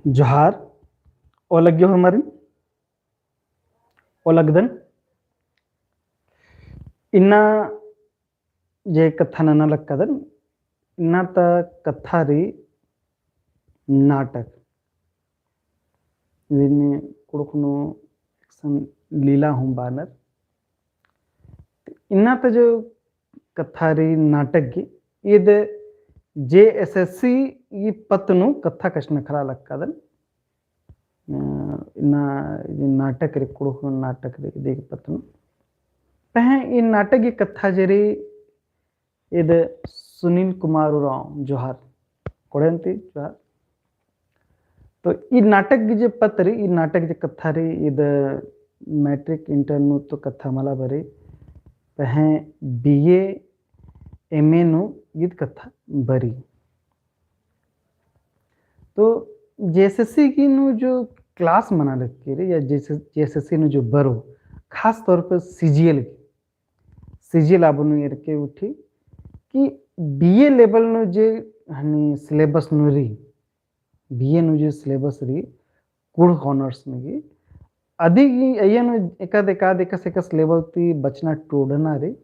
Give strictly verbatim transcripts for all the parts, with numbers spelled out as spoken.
जोहार, ओलग्यो होरमारिन, ओलगदन। इन्ना जे कत्था नना लक्कादन, इन्ना ता कत्था रई नाटक। इदिन कुँड़ुख़ नू एकसन लीला हूँ बअनर। इन्ना ता जो कत्था रई नाटक गही, ईद JSSC गही पत्त नू कत्था कछनखरआ लक्कादन। अ, इन्ना जे नाटक रई, कुँड़ुख़ नाटक रई, इदी गही पत्त नू। पहें ई नाटक गही कत्था जे रई, ईद सुनील कुमार उराँव, जोहार। कोड़ेन्ती जोहार। तो ई नाटक गही जे पत्त रई, ई नाटक जे कत्था रई, ईद matric inter नू तो कत्था मला बरई, पहें BA MA नू ईद कत्था बरई। तो JSSC गही नू जो class मना लगी रई, या JSSC नू जो बरओ, खास तौर पर CGL गही, CGL आबो नू एरके उठी कि BA level नू जे हनी syllabus नू रई, BA नू जे syllabus रई, कुँड़ुख़ honours नू गही, अदी गही अइय्या नू एकाद एकाद एकस एकस level ती बचना टूड़ना रई,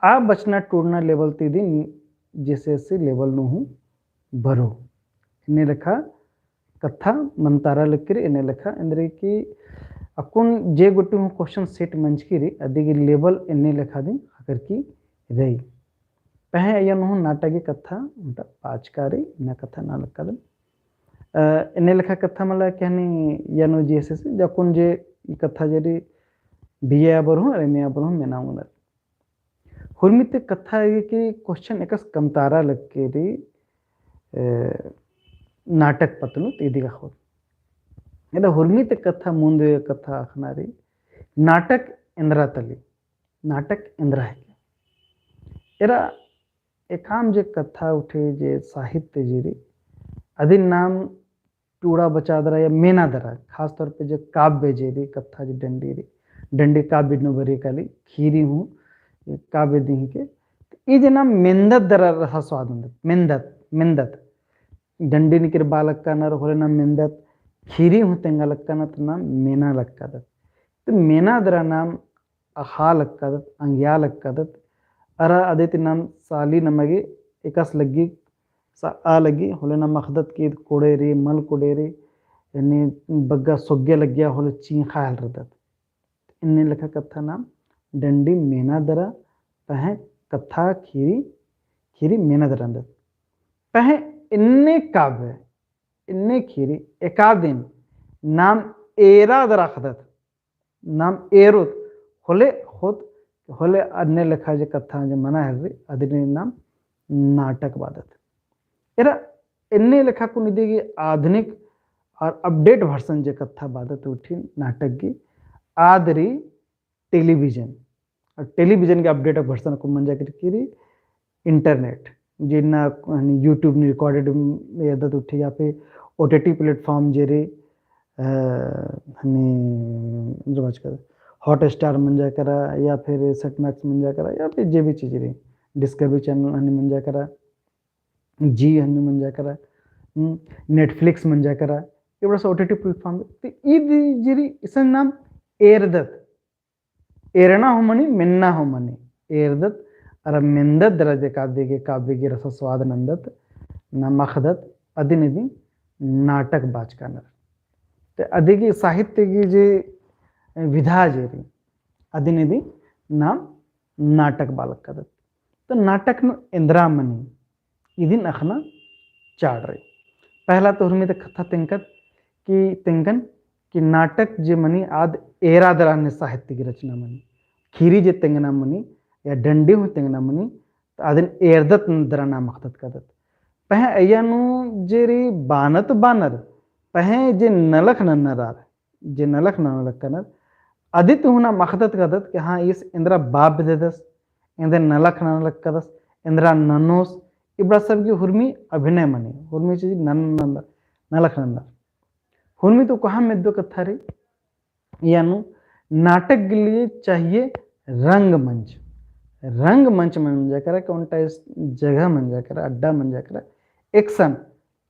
आ बचना टूड़ना level ती इदिन JSSC level नू हूँ बरओ। एन्ने लेखा कत्था मंतारा लगी रई, एन्ने लेखा एन्देर कि अक्कुन जे गूटी हूँ question set मंजकी रई, अदी गही level एन्ने लेखा दिम ख़क्खरकी रई। पहें अइय्या नू हूँ नाटक गही कत्था ओन्टा बाचका रई, इन्ना कत्था नना लक्कादन। अ, एन्ने लेखा कत्था मला कि हनी अइय्या नू JSSC, अक्कुन जे ई कत्था जे रई BA आबर हूँ, MA आबर हूँ मेना ओंगनर। हुरमी ती कत्था रई कि question एकस कमतारा लगी रई, अ, नाटक पत्त नू ती इदी गा अख़ोत। एदा हुरमी ती कत्था मुन्द कत्था अख़ना रई, नाटक एन्दरा तली, नाटक एन्दरा हिके। एरा एकाम जे कत्था उठी जे साहित्य जे रई, अदिन नाम टूड़ा बचा दरा या मेना दरा, खास तौर पे जे काव्य जे रई, कत्था जे डंडी रई, डंडी काव्य नू बरई काली, खीरी हूँ काव्य दिम हिके। ई जे नाम मेन्दत दरा रसा स्वाद ओन्दत, मेन्दत, मेन्दत। डंडी निकिर बआ लक्कानर होले नाम मेन्दत, खीरी हूँ तेंगा लक्कानर तो नाम मेना लक्कादत। तो मेना दरा नाम अख़आ लक्कादत, अंगिया लक्कादत, अरा अदी ती नाम साली नमा गे एकासे लग्गी, सआ लग्गी, होले नाम अख़दत कि ईद कोड़े रई, मल कोड़े रई, एन्ने बग्गे सोग्गे लग्गिया होले चींख़ा हेलरदत। एन्ने लेखा कत्था नाम डंडी मेना दरा, पहें कत्था खीरी, खीरी मेना दरा ओन्दत। पहें एन्ने काव्य, एन्ने खीरी एकादिन नाम एरा दरा अख़दत। नाम एरोत, होले होत, होले अन्ने लेखा जे कत्था जे मना हेलरी, अदिन नाम नाटक बअदत। एरा एन्ने लेखा कुन इदी गही आधुनिक और update version जे कत्था बअदत उठी नाटक गही, आद रई television। और television गही update version कुन मंजा केरकी रई internet, जे इन्ना हनी YouTube नू recorded एरदत उठी या फिर OTT platform जे रई, अ, हनी जो बाचका Hotstar मंजा केरा या फिर Set Max मंजा केरा या फिर जे भी चीज रई, Discovery channel हनी मंजा केरा, Zee हनी मंजा केरा, हम्म, Netflix मंजा केरा, इबड़ा सा OTT platform। तो ईद जे रई इसन नाम एरदत। एरना हूँ मनी, मेन्ना हूँ मनी, एरदत, अरा मेन्दत दरा जे काव्य गे, काव्य गे रसा स्वाद नन्दत, नाम अख़दत, अदिन इदिन नाटक बाचकानर। ते अदी गही साहित्य गही जे विधा जे रई, अदिन इदिन नाम नाटक बआ लक्कादत। तो नाटक नू एन्दरा मनी, इदिन अख़ना चाड़ रई। पहला तो हुरमी ती कत्था तेंगकत कि, तेंगकन कि नाटक जे मनी आद एरा दरा ने साहित्य गही रचना मनी। खीरी जे तेंगना मनी या डंडी हूँ तेंगना मनी, तो अदिन एरदत दरा नाम अख़दत कादत। पहें अइय्या नू जे रई बअनर तो बअनर, पहें जे नलख नन्नर आर, जे नलख नना लक्कनर, अदित हूँ नाम अख़दत कादत कि हाँ, ईस एन्दरा बआ बेद्ददस, एन्देर नलख नना लक्कदस, एन्दरा ननोस, इबड़ा सब गही हुरमी अभिनय मनी, हुरमी चीज नन-, नन-, नलख नन्नर। हुरमी तो कोहा मेद्दो कत्था रई, यानु नाटक के लिए चाहिए रंगमंच। रंगमंच मंजा केरा कि ओन्टा ईस जगह मंजा केरा, अड्डा मंजा केरा, एकसन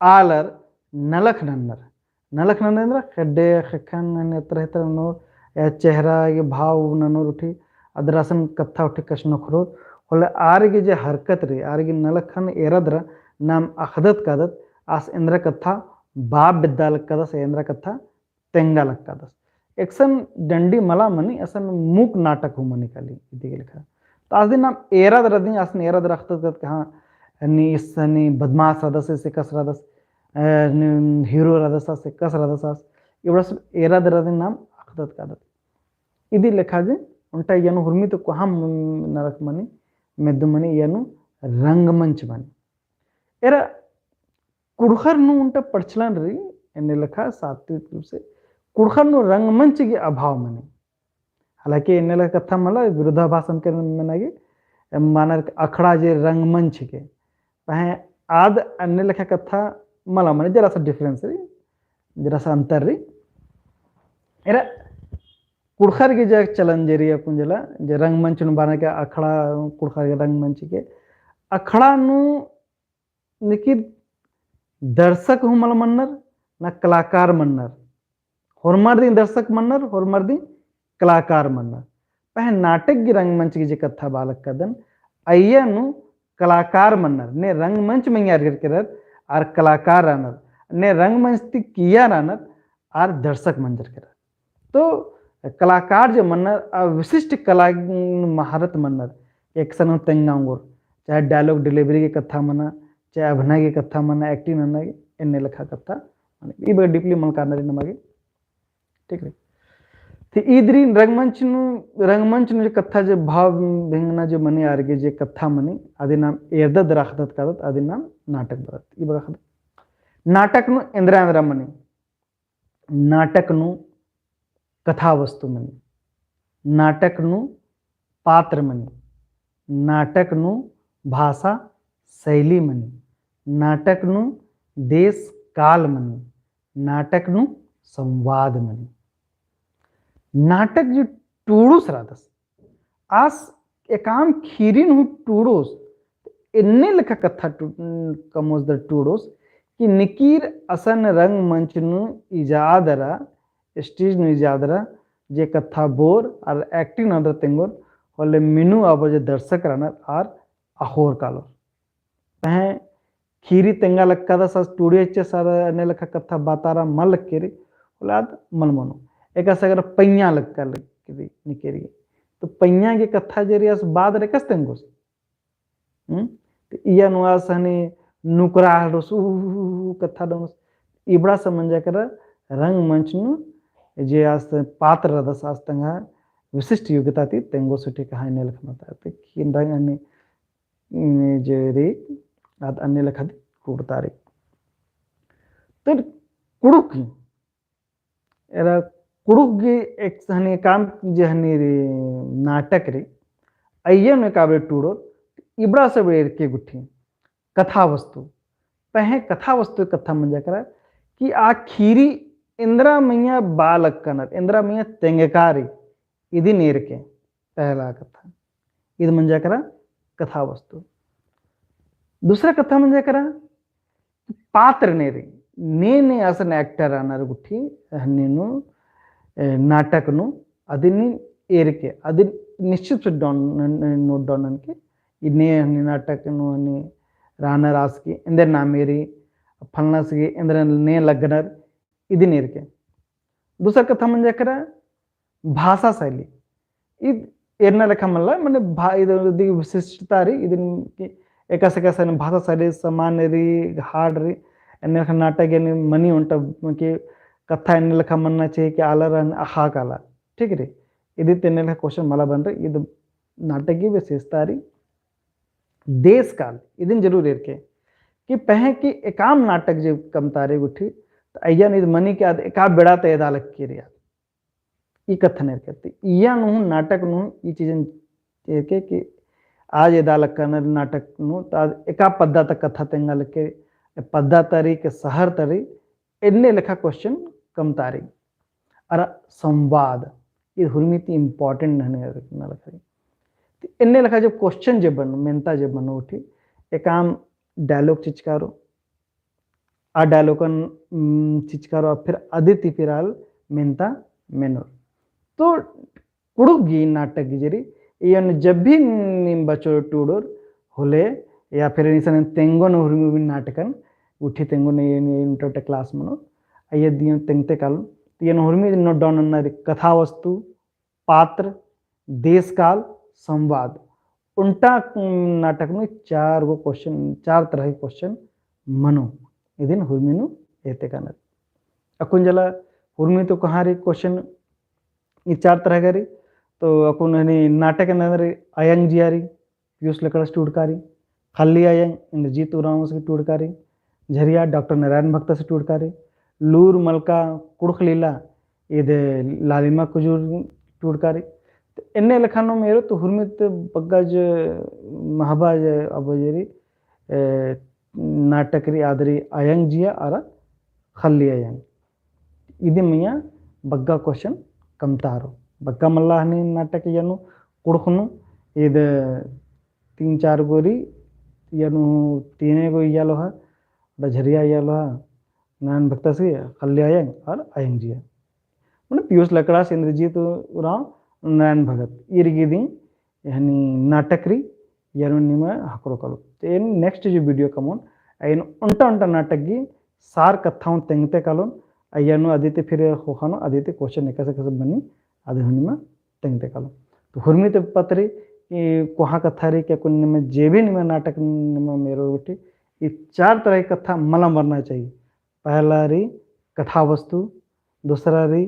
आलर नलख नन्नर, नलख ननोर एन्दरा खेड्डे ख़ेक्खन ननोर, एतरा एतरा ननोर, या चेहरा गे भाव ननोर उठी, अदरा असन कत्था उठी कछनखरोर। होले आर गे जे हरकत रई, आर गे नलखन एरा दरा नाम अख़दत कादत, आस एन्दरा कत्था बआ बेद्दा लक्कादस, एन्दरा कत्था तेंगा लक्कादस। एकसन डंडी मला मनी, असन मुख नाटक हूँ मनी काली, इदी गे लेखा। तो आस दिन नाम एरा दरा दिन, आसन एरा दरा अख़दत कादत कहाँ, नी इस नी बदमाश रअदस, इस एकस रअदस, अ, नी हीरो रअदस, आस एकस रअदस, आस इबड़ा सब एरा दरा दिन नाम अख़दत कादत। इदी लेखा जे ओन्टा इय्या नू हुरमी तो कोहा नलख मनी, मेद्दु मनी, इय्या नू रंगमंच मनी। एरा कुँड़ुख़र नू ओन्टा प्रचलन रई, एन्ने लेखा सात्विक रूप से कुँड़ुख़र नू रंगमंच गे अभाव मनी। हालांकि एन्ने लेखा कत्था मला विरोधाभास अमके मना गे, मानर अखड़ा जे रंगमंच के। पहें आद अन्ने लेखा कत्था मला मनी, जरा सा difference रई, जरा सा अंतर रई। एरा कुँड़ुख़र गे जे चलन जे रई अक्कुन जला, जे रंगमंच नू बाना के अखड़ा, कुँड़ुख़र गे रंगमंच के। अखड़ा नू निकिर दर्शक हूँ मला मन्नर, ना कलाकार मन्नर। होरमर दिन दर्शक मन्नर, होरमर दिन कलाकार मन्नर। पहें नाटक गे रंगमंच गे जे कत्था बआ लक्कादन, अइय्या नू कलाकार मन्नर, ने रंगमंच मइय्याँ एरके रअर, आर कलाकार रअनर, ने रंगमंच ती किइय्या रअनर, आर दर्शक मंजर केरर। तो कलाकार जे मन्नर, आ विशिष्ट कला महारत मन्नर, एकसन तेंगा ओंगोर, चाहे dialogue delivery गे कत्था मना, चाहे अभिनय गे कत्था मना, acting नना गे, एन्ने लेखा कत्था, माने, ई बग्गे deeply मल कानर नमा गे, ठीक रई। तो ईद रई रंगमंच नू, रंगमंच नू जे कत्था जे भाव भेंगना जे मनी आर गे जे कत्था मनी, अदिन नाम एरदत दरा अख़दत कादत, अदिन नाम नाटक बअदत, ई बग्गे अख़दत। नाटक नू एन्दरा एन्दरा मनी, नाटक नू कथा वस्तु मनी, नाटक नू पात्र मनी, नाटक नू भाषा शैली मनी, नाटक नू देश काल मनी, नाटक नू संवाद मनी। नाटक जे टूड़ोस रअदस, आस एकाम खीरिन हूँ टूड़ोस, एन्ने लेखा कत्था टू-, कमोस दरा टूड़ोस कि निकिर असन रंगमंच नू इजा दरा, stage नू इजा दरा, जे कत्था बओर आर acting नना दरा तेंगोर, होले मिनू आबो जे दर्शक रअनर आर अख़ोर कालोर। पहें खीरी तेंगा लक्कादस, आस टूड़िया चिच्चस आर अन्ने लेखा कत्था बतारा मल लक्केरी, होले आद मल मनो। एकासे अगर पइयाँ लक्का लक्केरी, निकेरी, तो पइयाँ गे कत्था जे रई आस बआ दरा एकस तेंगोस। हम्म? तो इय्या नू आस हनी नुकरा हलोस, ऊ कत्था डोनोस। इबड़ा से मंजा केरा रंगमंच नू जे आस पात्र रअदस आस तंगआ विशिष्ट योग्यता ती तेंगोस उठी कहा एन्ने लेखा मता। तो किन रंग हनी जे रई, आद अन्ने लेखा दी टूड़ता रई। तो कुँड़ुख़ गे, एरा कुँड़ुख़ गे एकसन काम जे हनी रई, नाटक रई, अइय्या नू एका बेड़ा टूड़ोर, इबड़ा से बेड़ा एरके गुट्ठी, कथा वस्तु। पहें कथा वस्तु कत्था मंजा केरा कि आ खीरी एन्दरा मइय्याँ बआ लक्कनर, एन्दरा मइय्याँ तेंगका रई, इदिन एरके। पहला कत्था। इद मंजा केरा कथा वस्तु। दूसरा कत्था मंजा केरा पात्र ने रई। ने ने असन actor रअनर गुट्ठी, हन्ने नू, ए, नाटक नू, अदिन एरके, अदिन निश्चित से डोन-, न-, न-, note down ननके, इन्ने हन्ने नाटक नू हन्ने रअनर आस गे, एन्देर नामे रई, फलनस गे, एन्देर ने लग्गनर, इदिन एरके। दूसरा कत्था मंजा केरा भाषा शैली। इद एरना लेखा मल्ला, मने भा-, इद, इद विशिष्टता रई, इदिन कि एकास एकास भाषा शैली सामान्य रई, hard रई, एन्ने लेखा नाटक एन्ने मनी ओन्टा कि कत्था एन्ने लेखा मन्ना चाहिए कि आलर अख़ा काला, ठीक रई? इदी ती एन्ने लेखा question मला बनर, इद नाटक की विशेषता रई। देश काल, इदिन जरूर एरके, कि पहें कि एकाम नाटक जे कमता रई गुट्ठी, तो अइय्या नू इद मनी कि आद एका बेड़ा ता एदा लक्की रई आद। ई कत्थन एरके। तो इय्या नू हूँ नाटक नू हूँ ई चीजन एरके कि आज एदा लक्कनर नाटक नू, तो आज एका पद्दा ता कत्था तेंगा लक्की, पद्दा ता रई के शहर ता रई, एन्ने लेखा question कमता रई। अरा संवाद, ई हुरमी ती important हने एन्ने लेखा रई। तो एन्ने लेखा जब question जे बन, मेन्ता जे बनो उठी, एकाम dialogue चिचका रओ, आ dialogue अन, उम, चिचकारो, फिर अदिति फिर आल मेन्ता मेनोर। तो कुँड़ुख़ गही नाटक गही जे रई, इयन जब भी नीम बचोर टूड़ोर होले, या फिर इसन तेंगोन हुरमी भी नाटकन, उठी तेंगोन इयन, इयन टोटे class मनो, अइय्या दियन तेंगते कालोन, तो इयन हुरमी note down नन्ना रई, कथा वस्तु, पात्र, देशकाल, संवाद। ओन्टा नाटक नू चार गो question, चार तरह के question मनो। इदिन हुरमी नू एते कानर। अक्कुन जला हुरमी तो कहाँ रई question, ई चार तरह का रई। तो अक्कुन हनी नाटक नंदर अयंग जिया रई, पीयूष लकड़ास टूड़का रई, खल्ली अयंग, इंद्रजीत उराँवस टूड़का रई, झरिया, डॉक्टर नारायण भगतस टूड़का रई, लूर मलका कुँड़ुख़ लीला, ईद लालिमा कुजूर टूड़का रई। तो एन्ने लेखा नू मेरो तो हुरमी तो बग्गा जे महबा जे अब जे रई, ए, नाटक रई आद रई अयंग जिया अरा खल्ली अयंग। इदी मइय्याँ बग्गा question कमतारो। बग्गा मल्ला हनी नाटक इय्या नू कुँड़ुख़ नू ईद तीन चार गो रई इय्या नू तीने गो इय्या लोहा, द झरिया इय्या लोहा, नारायण भगतस, खल्ली अयंग और अयंग जिया। मने पीयूष लकड़ास, इंद्रजीत उराँव, नारायण भगत। ईर गही दिम हनी नाटक रई, इय्या नू निमा ख़क्खरो कालो। तो एन next जो video कमोन, अयन ओन्टा ओन्टा नाटक गही सार कत्था हूँ तेंगते कालोन, अइय्या नू अदिते फिर ख़ोख़ा नू अदिते question एकासे एकासे मनी, अदिन हूँ निमा तेंगते कालोन। तो हुरमी तो पता रई कि कोहाँ कत्था रई, कि अक्कुन निमा जे भी निमा नाटक निमा मेरो उठी, ई चार तरह की कत्था मला बरना चाहिए। पहला रई कथा वस्तु, दूसरा रई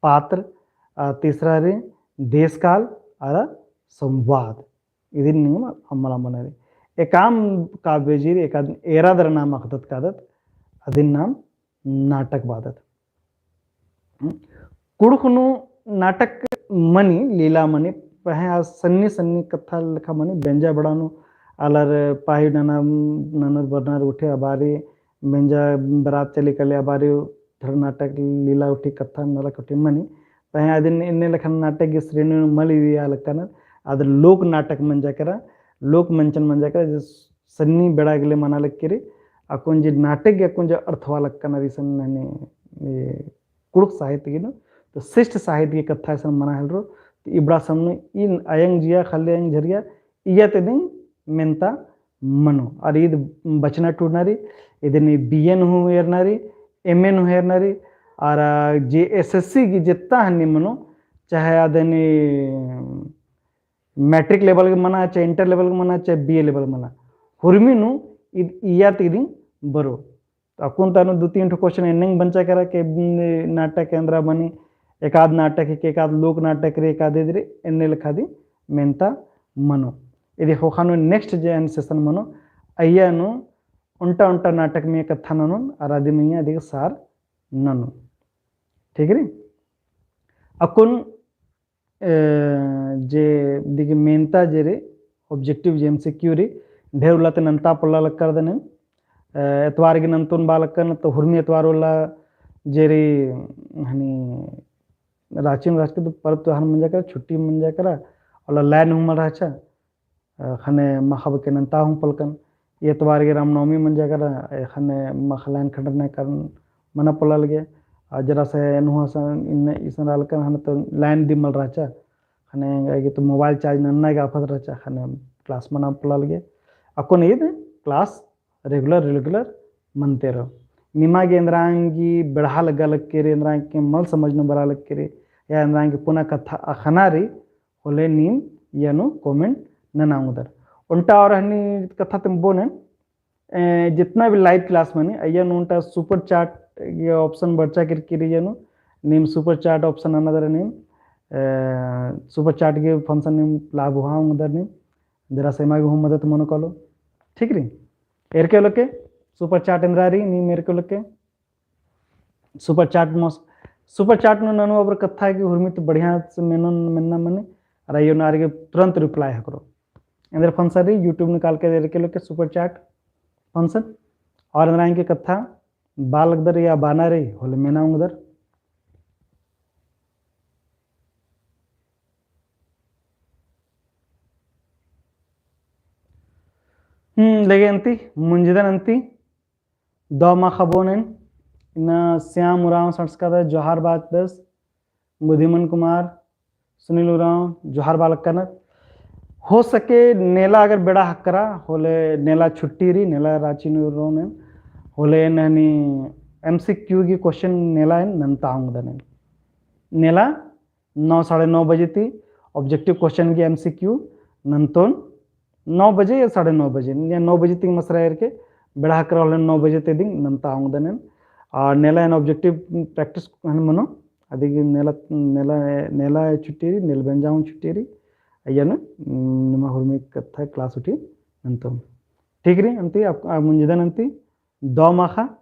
पात्र, आ, तीसरा रई देशकाल, अरा संवाद। इदिन निमा मला बरना रई। एकाम काव्य जी रई, एकाद एरा दरा नाम अख़दत कादत, अदिन नाम नाटक बादत। कुँड़ुख़ नू नाटक मनी, लीला मनी, पहें आ सन्नी सन्नी कत्था लेखा मनी, बेंजा बड़ा नू आलर पाही नना, ननर बरनर उठे अबारी, बेंजा बरात चली कले अबारी, थोड़ा नाटक लीला उठी, कत्था नलख उठी मनी। पहें अदिन एन्ने लेखा नाटक गही श्रेणी नू मल इदिया लक्कनर, आद लोक नाटक मंजा केरा, लोक मंचन मंजा केरा, जे सन्नी बेड़ा गेले मना लग केरे, अक्कुन जे नाटक गे अक्कुन जे अर्थवा लक्कनर इसन नने, ए, कुँड़ुख़ साहित्य गे नू, तो शिष्ट साहित्य गे कत्था इसन मना हेलरो, तो इबड़ा समनो ई अयंग जिया, खल्ली अयंग झरिया, इय्या ते दिम मेन्ता मनो। और ईद बचना टूड़ना रई, इदिन BA नू हूँ एरना रई, MA नू हूँ एरना रई, और जे SSC गे जेत्ता हन्नी मनो, चाहे अदनी matric level के मना, चाहे inter level के मना, चाहे BA level मना, हुरमी नू ईद इय्या ते दिम बरो। तो अक्कुन तानु दू तीन ठो question एन्नेंग बंचा केरा के, उम, नाटक एन्दरा मनी, एकाद नाटक ही के एकाद लोक नाटक रई, एकाद इद रई, एन्ने लेखा दिम मेन्ता मनो। इदी ख़ोख़ा नू next जे एन session मनो, अइय्या नू ओन्टा ओन्टा नाटक मइय्याँ कत्था ननोन, अरा अदी मइय्याँ अदी गे सार ननोन। ठीक रई? अक्कुन ए, जे दिगे मेन्ता जे रई, objective जे MCQ रई, ढेर उल्ला ते नन्ता पोल्ला लक्कर दने। ए, एतवार गे नन्तोन बा लक्कन, तो हुरमी एतवार उल्ला जे रई, हनी राँची नू रहचकी तो पर्व त्योहार मंजा केरा, छुट्टी मंजा केरा, उल्ला line हूँ मल रहचा। अ, ख़ने मखा बके नन्ता हूँ पोल्लकन। एतवार गे रामनवमी मंजा केरा, अ, ख़ने मखा line खंडर ने कारण मना पोल्ला लगे। अ, जरा से एन्नु हसन, इन, इसन रआ लक्कन ख़ने तो line दिम मल रहचा। ख़ने गे तो mobile charge नन्ना गे आफत रहचा, ख़ने class मना पोल्ला लगे। अक्कुन ईद class regular, regular मनते रओ। निमा गे एन्दरांग गे बेड़हा लग्गा लग केरे, एन्दरांग गे मल समझ नू बरआ लग केरे, या एन्दरांग गे पुना कत्था अख़ना रई, होले नीम इय्या नू comment नना ओंगदर। ओन्टा और हनी कत्था तिम बोने, ए, जितना भी live class मनी, अइय्या नू ओन्टा super chat गे option बरचा केरकी रई इय्या नू, नीम super chat option नना दरा नीम, ए, super chat गे function नीम लाभ उठा ओंगदर नीम, जरा से एमा गे हूँ मदद मनो कालो, ठीक रई? एरके उल्ला के, super chat एन्दरा रई, नीम एरके उल्ला के, super chat मस, super chat नू ननू अबर कत्था गे हुरमी तो बढ़िया से मेनोन मेन्ना मनी, अरा इय्या नू आर गे तुरंत reply हकरो। एन्देर function रई, YouTube नू काल के एरके उल्ला के super chat function। और एन्दरा एंगे कत्था बआ लगदर या बअना रई, होले मेना ओंगदर। हम्म, लगे अन्ती, मुंजदन अन्ती। दव माखा बओन एन, इन्ना श्याम उराँव संस्कार जोहार बाचदस, बुद्धिमन कुमार, सुनील उराँव, जोहार बालकनर। हो सके नेला अगर बेड़ा हकरा, होले नेला छुट्टी रई, नेला राँची नू रओन एन, होले एन हनी MCQ की question नेला एन नन्ता ओंगदन एन। नेला नौ, साढ़े नौ बजे ती objective question की MCQ नन्तोन, नौ बजे या साढ़े नौ बजे, या नौ बजे ती मसरा एरके बेड़ा हकरा होले नौ बजे ती दिम नन्ता ओंगदन एन। आ, नेला एन objective practice हन मनो, अदिगे नेला, नेला, नेला छुट्टी रई, नेला बेंजा हूँ छुट्टी रई, अइय्या नू, उम, निमा हुरमी कत्था class उठी नन्तोन। ठीक रई, अन्ती, आप, आप मुंजदन अन्ती, दव माखा,